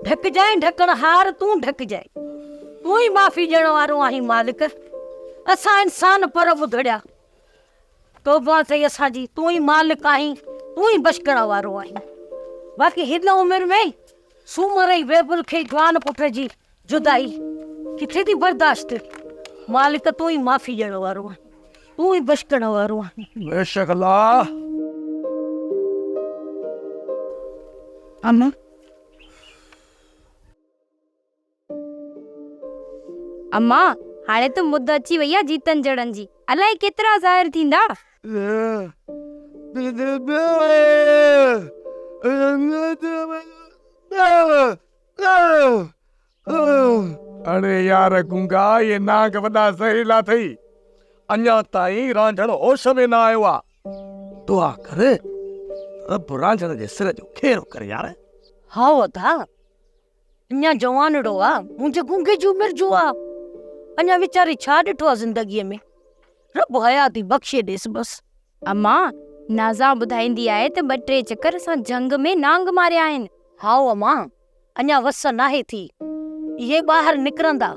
ڍڪجانء ڍڪڻ هار تون ڍڪجانء. تون ئي معافي ڏيڻ وارو آهين مالڪ. اسان انسان پر ٻڌڙيا. توبه اٿئي اسان جي، تون ئي مالڪ آهين، تون ئي بخشڻ وارو آهين. باقي هن عمر ۾ سومر ۽ بيبل کي جوان پٽ جي جدائي ڪٿي ٿي برداشت ٿئي. مالڪ تون ئي معافي ڏيڻ وارو آهين، تون ئي بخشڻ وارو آهين. بيشڪ الله. اما. اما، هاڻي ته مد اچي وئي آ جيتن جڙن جي، الائي ڪيترا ظاهر ٿيندا. اڙي يار گونگا، اهي نانگ وڏا زهريلا اٿئي. اڃا تائين رانجهڻ هوش ۾ نه آيو آ. دعا ڪر رب رانجهڻ جي سر جو خير ڪري يار. هائو ادا، اڃا جوانڙو آ، منهنجي گونگي جي عمر جو آ. اڃا ويچاري ڇا ڏٺو آ زندگيء ۾. رب حياتي بخشي ڏيس بس. اما، نازان ٻڌائيندي آهي ته ٻه ٽي چڪر اسان جهنگ ۾ نانگ ماريا آهن. هائو اما، اڃا وس ناهي ٿي. اهي ٻاهر نڪرندا،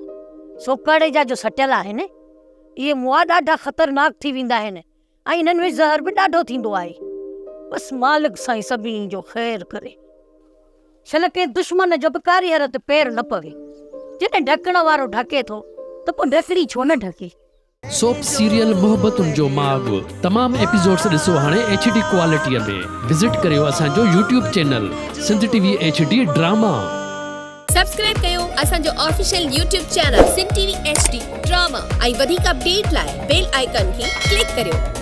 سوڪاڙي جا جو سٽيل آهن، اهي مئا ڏاڍا خطرناڪ ٿي ويندا آهن ۽ انهن ۾ زهر به ڏاڍو ٿيندو آهي. بس مالڪ سائين سڀني جو خير ڪري. شل ڪنهن دشمن جو به ڪاريهر تي پير نه پوي. جڏهن ڍڪڻ وارو ڍڪي ٿو ته پوء ڍڪڻي ڇو نه ڍڪي. سوپ سيريل محبتن جو ماڳ تمام ايپيسوڊس ڏسو هاڻي ايڇ ڊي ڪوالٽي ۾ وزٽ ڪريو اسان جو YouTube channel Sindh T V H D drama. Subscribe ڪيو اسان جو official YouTube channel Sindh T V H D drama ۽ وڌيڪ اپڊيٽ لاء بيل آئيڪان کي ڪلڪ ڪريو.